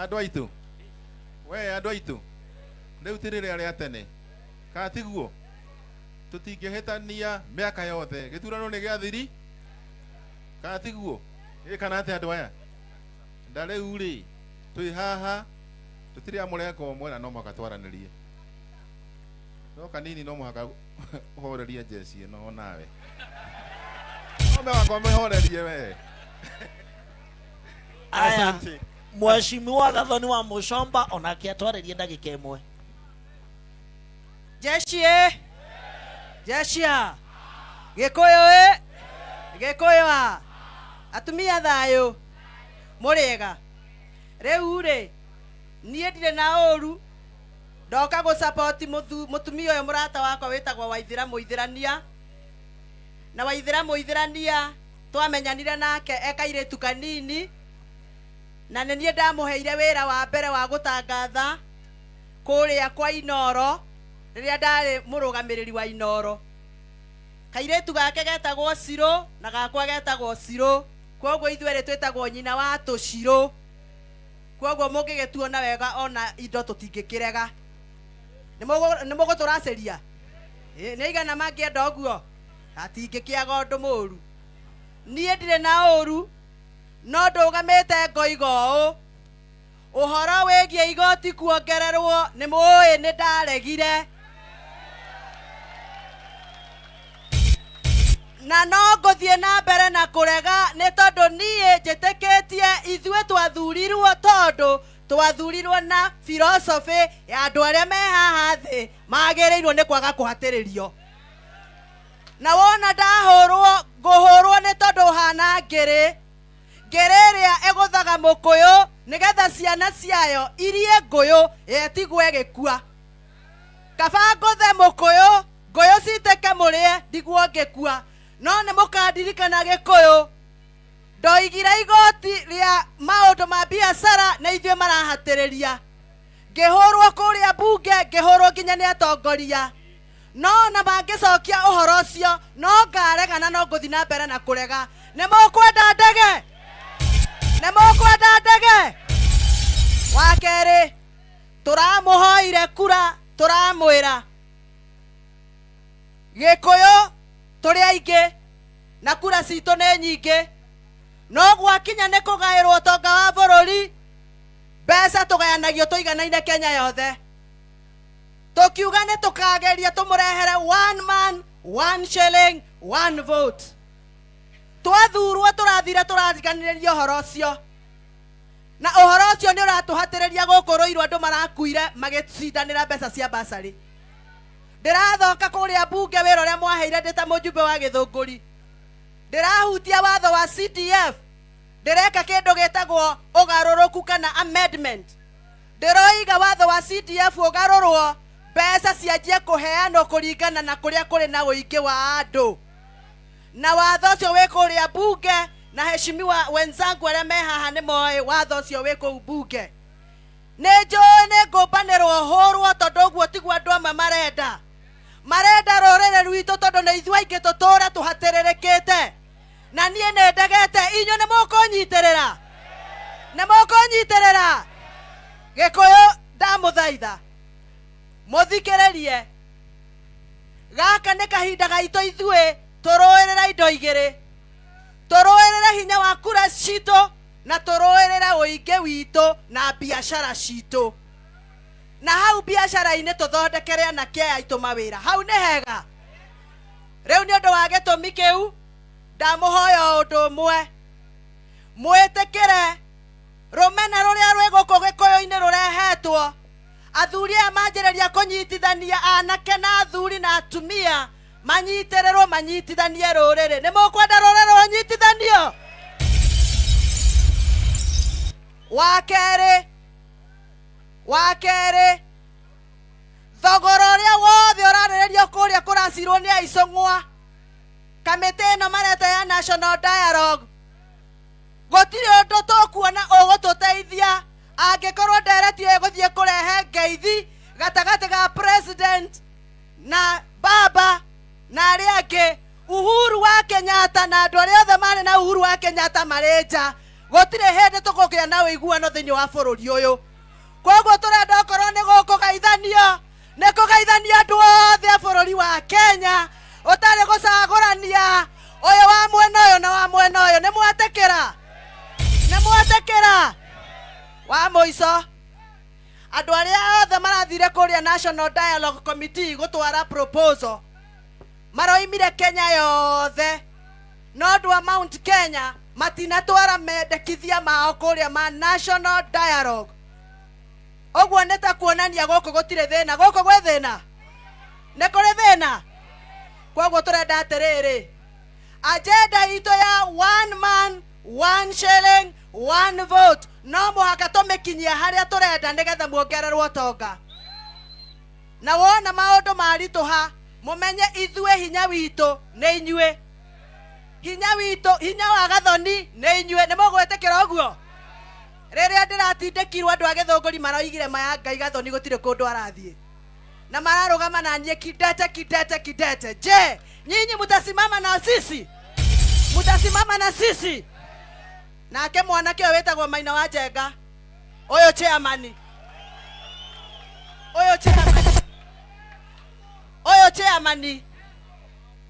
Andũ aitũ, we andũ aitũ, rĩu ti rĩrĩa rĩa tene, kana tiguo? Tũtingĩhĩtania mĩaka yothe, gĩthurano nĩ gĩathiri, kana tiguo? Ĩ kana atĩa andũ aya? Na rĩu rĩ, twĩ haha tũtirĩ a mũrengo ũmwe na no mũhaka twaranĩrie. No kanini no mũhaka ũhorerie njeci ĩno onawe. No mũhaka ũmĩhorerie we. Aya, Asante. Mheshimiwa Gathoni wa Mucomba onake atwarĩrie ndagĩka ĩmwe. Jeshi ĩ jeshia gĩkũyũ ĩ gĩkũyũ a atumia thayũ mũrĩega. Rĩu rĩ, niĩ ndirĩ na ũru, ndoka gũsapoti mũtumia ũyũ mũrata wakwa wĩtagwo Waithĩra Mũithĩrania. Na Waithĩra Mũithĩrania twamenyanire nake e kairĩtu kanini, na nĩ niĩ ndamũheire wĩra wa mbere wa gũtangatha kũrĩa kwa Inoro rĩrĩa ndarĩ mũrũgamĩrĩri wa Inoro. Kairĩtu gake getagwo Cirũ na gakwa getagwo Cirũ, kwoguo ithuerĩ twĩtagwo nyina wa tũcirũ. Kwoguo mũngĩgĩtuona wega ona indo tũtingĩkĩrega. Nĩ mũgũtũracĩria? Nĩ aigana mangĩenda ũguo? Hatingĩkĩaga ũndũ mũru. Niĩ ndirĩ na ũru, no ndũgamĩte ngoiga ũũ, ũhoro wĩgiĩ igoti kuongererwo nĩ mũĩ nĩ ndaregire. Na no ngũthiĩ na mbere na kũrega nĩ tondũ niĩ njĩtĩkĩtie ithuĩ twathurirwo tondũ twathurirwo na philosophy ya andũ arĩa me haha thĩ magĩrĩirwo nĩ kwaga kũhatĩrĩrio. Na wona ndahũrwo, ngũhũrwo nĩ tondũ hana ngĩrĩ. Ngĩrĩ ĩrĩa ĩgũthaga mũkũyũ nĩgetha ciana ciayo irie ngũyũ yetigwo ĩgĩkua. Kaba ngũthe mũkũyũ, ngũyũ citĩke mũrĩe ndigwo ngĩkua. No nĩ mũkandirikana Gĩkũyũ. Ndoigire igoti rĩa maũndũ ma biacara nĩ ithuĩ marahatĩrĩria. Ngĩhũrwo kũrĩa mbunge, ngĩhũrwo nginya nĩ atongoria. No ona mangĩcokia ũhoro ũcio, no ngaregana, no ngũthiĩ na mbere na kũrega. Nĩ mũkwenda ndege? Nĩ mũkwenda ndege? Wa kerĩ, tũramũhoire kura, tũramwĩra Gĩkũyũ tũrĩ aingĩ na kura citũ nĩ nyingĩ, no gwakinya nĩ kũgaĩrwo ũtonga wa bũrũri, mbeca tũgayanagio tũiganaine Kenya yothe. Tũkiuga nĩ tũkageria tũmũrehere one man, one shilling, one vote. Twathurwo tũrathire tũrariganĩrĩria ũhoro ũcio, na ũhoro ũcio nĩ ũratũhatĩrĩria gũkũ Rũirũ. Andũ marakuire magĩcindanĩra mbeca cia basarĩ. Ndĩrathoka kũrĩa mbunge wĩra ũrĩa mwaheire ndĩ ta mũjumbe wa Gĩthũngũri. Ndĩrahutia watho wa CDF, ndĩreka kĩndũ gĩtagwo ũgarũrũku kana amendment. Ndĩroiga watho wa CDF ũgarũrwo, mbeca cianjie kũheanwo kũringana na kũrĩa kũrĩ na ũingĩ wa andũ. Na watho ũcio wĩ kũrĩa mbunge, na heshimiwa wenzangu arĩa me haha nĩ moĩ watho ũcio wĩ kũu mbunge. Nĩ njũĩ nĩ ngũmbanĩrwo hũrwo tondũ ũguo tiguo andũ amwe marenda. Marenda rũrĩrĩ rwitũ tondũ nĩ ithuĩ aingĩ tũtũre tũhatĩrĩrĩkĩte. Na niĩ nĩ ndegete, inyuĩ nĩ mũkũnyitĩrĩra? Nĩ mũkũnyitĩrĩra? Gĩkũyũ ndamũthaitha mũthikĩrĩrie, gaka nĩ kahinda gaitũ ithuĩ tũrũĩrĩre indo igĩrĩ. Tũrũĩrĩre hinya wa kura citũ na tũrũĩrĩre ũingĩ witũ na biacara citũ. Na hau biacara-inĩ tũthondekere anake aya aitũ mawĩra. Hau nĩ hega. Rĩu nĩ ũndũ wa gĩtũmi kĩu ndamũhoya ũndũ ũmwe, mwĩtĩkĩre rũmena rũrĩa rwĩ gũkũ Gĩkũyũ-inĩ rũrehetwo. Athuri aya manjĩrĩria kũnyitithania anake na athuri na atumia, manyitĩrĩrwo manyitithanie rũrĩrĩ. Nĩ mũkwenda rũrĩrĩ rũnyitithanio? Wa kerĩ, wa kerĩ, thogora ũrĩa wothe ũrarĩrĩrio kũrĩa kũracirwo nĩ aicũng'wa, kamĩtĩ ĩno mareta ya National Dialogue, gũtirĩ ũndũ tũkuona ũgũtũteithia angĩkorwo ndereti ĩyo ĩgũthiĩ kũrehe ngeithi gatagatĩ ga president na baba na arĩa angĩ. Uhuru wa Kenyatta na andũ arĩa othe marĩ na Uhuru wa Kenyatta marĩ nja. Gũtirĩ hĩndĩ tũkũgĩa na ũiguano thĩinĩ wa bũrũri ũyũ. Koguo tũrenda okorwo nĩ gũkũgeithanio, nĩ kũgeithania andũ othe a bũrũri wa Kenya, ũtarĩ gũcagũrania ũyũ wa mwena ũyũ na wa mwena ũyũ. Nĩ mwetĩkĩra? Nĩ mwetĩkĩra? Wa mũico, andũ arĩa othe marathire kũrĩa National Dialogue Committee gũtwara proposal maroimire Kenya yothe, no andũ a Mount Kenya matinatwara mendekithia mao kũrĩa ma National Dialogue. Ũguo nĩ ta kuonania gũkũ gũtirĩ thĩna. Gũkũ gwĩ thĩna? Nĩ kũrĩ thĩna? Koguo tũrenda atĩrĩrĩ, agenda itũ ya one man one shilling one vote no mũhaka tũmĩkinyie harĩa tũrenda nĩgetha muongererwo ũtonga. Na wona maũndũ maritũha, mũmenye ithuĩ hinya witũ nĩ inyuĩ. Hinya witũ, hinya wa Gathoni nĩ inyuĩ. Nĩ mũgwĩtĩkĩra ũguo? Rĩrĩa ndĩratindĩkirwo andũ a Gĩthũngũri maroigire maya Ngai Gathoni gũtirĩ kũndũ arathiĩ, na mararũgama na niĩ kidete kidete kidete. Je, nyinyi mutasimama na sisi? Mutasimama na sisi? Nake mwanake ũyũ wĩtagwo Maina wa Njenga, ũyũ chairman, ũyũ chairman, ũyũ chairman,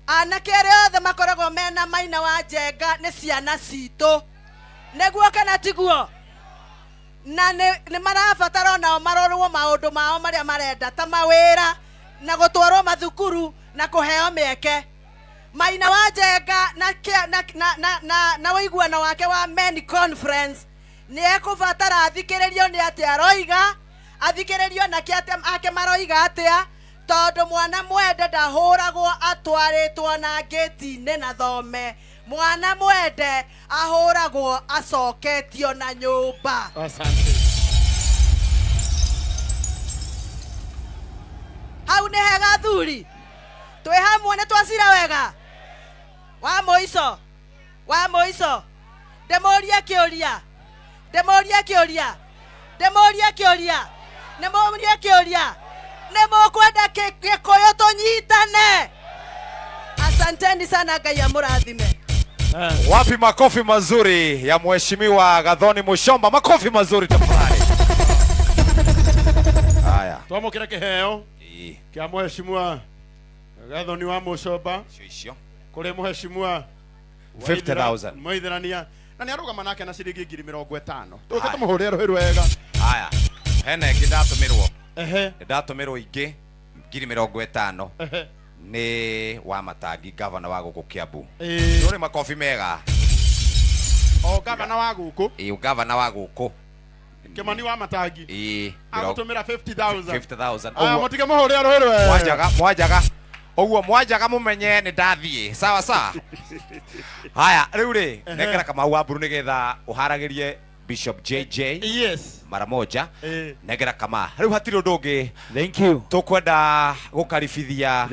anake arĩa othe makoragwo mena Maina wa Njenga nĩ ciana citũ, nĩguo kana tiguo? Na nĩ marabatara onao marorwo maũndũ mao marĩa marenda ta mawĩra na gũtwarwo mathukuru na kũheo mĩeke. Maina wa Njenga na ũiguano wake wa men conference nĩ ekũbatara athikĩrĩrio nĩ atĩa aroiga, athikĩrĩrio nake ake maroiga atĩa, tondũ mwana mwende ndahũragwo atwarĩtwo na ngĩti-inĩ na thome. Mwana mwende ahũragwo acoketio na nyũmba. Asante. Hau nĩ hega thuri, twĩ hamwe, nĩ twacira wega. Wa mũico, wa mũico, ndĩmũrie kĩũria, ndĩmũrie kĩũria, ndĩmũrie kĩũria, ndĩmũrie kĩũria, nĩ mũkwenda Gĩkũyũ tũnyitane? Asanteni sana, Ngai amũrathime. Wapi makofi mazuri ya Mheshimiwa Gathoni Muchomba? Makofi mazuri tafadhali. Haya. Twamũkĩra kĩheo kĩa Mheshimiwa Gathoni wa Muchomba Icio icio. kũrĩ Mheshimiwa 50,000. Mũithĩrania, na nĩ arũgama nake na ciringi 50,000. Tũke tũmũhũrĩre rũhĩ rwega. Haya. Hena ĩngĩ ndatũmĩrwo. Ehe. Ndatũmĩrwo ingĩ 50,000 Ehe. nĩ wa Matangi, gavana wa gũkũ Kiambu. Ĩĩ. Ndũrĩ makobi mega. O gavana wa gũkũ. Ĩĩ, gavana wa gũkũ. Kĩmani wa Matangi. Ĩĩ. Agũtũmĩra 50,000. 50,000. Aya, Ũguo mũtige mũhũrĩre rũhĩ rwega. Mwanjaga, mwanjaga. Ũguo mwanjaga mũmenye nĩ ndathiĩ. Sawa sawa. Haya, rĩu rĩ, nengera Kamau wa Mburu nĩgetha ũharagĩrie Bishop JJ. Yes. Mara moja. Ĩĩ. Nengera Kama. Rĩu hatirĩ ũndũ ũngĩ. Thank you. Tũkwenda gũkaribithia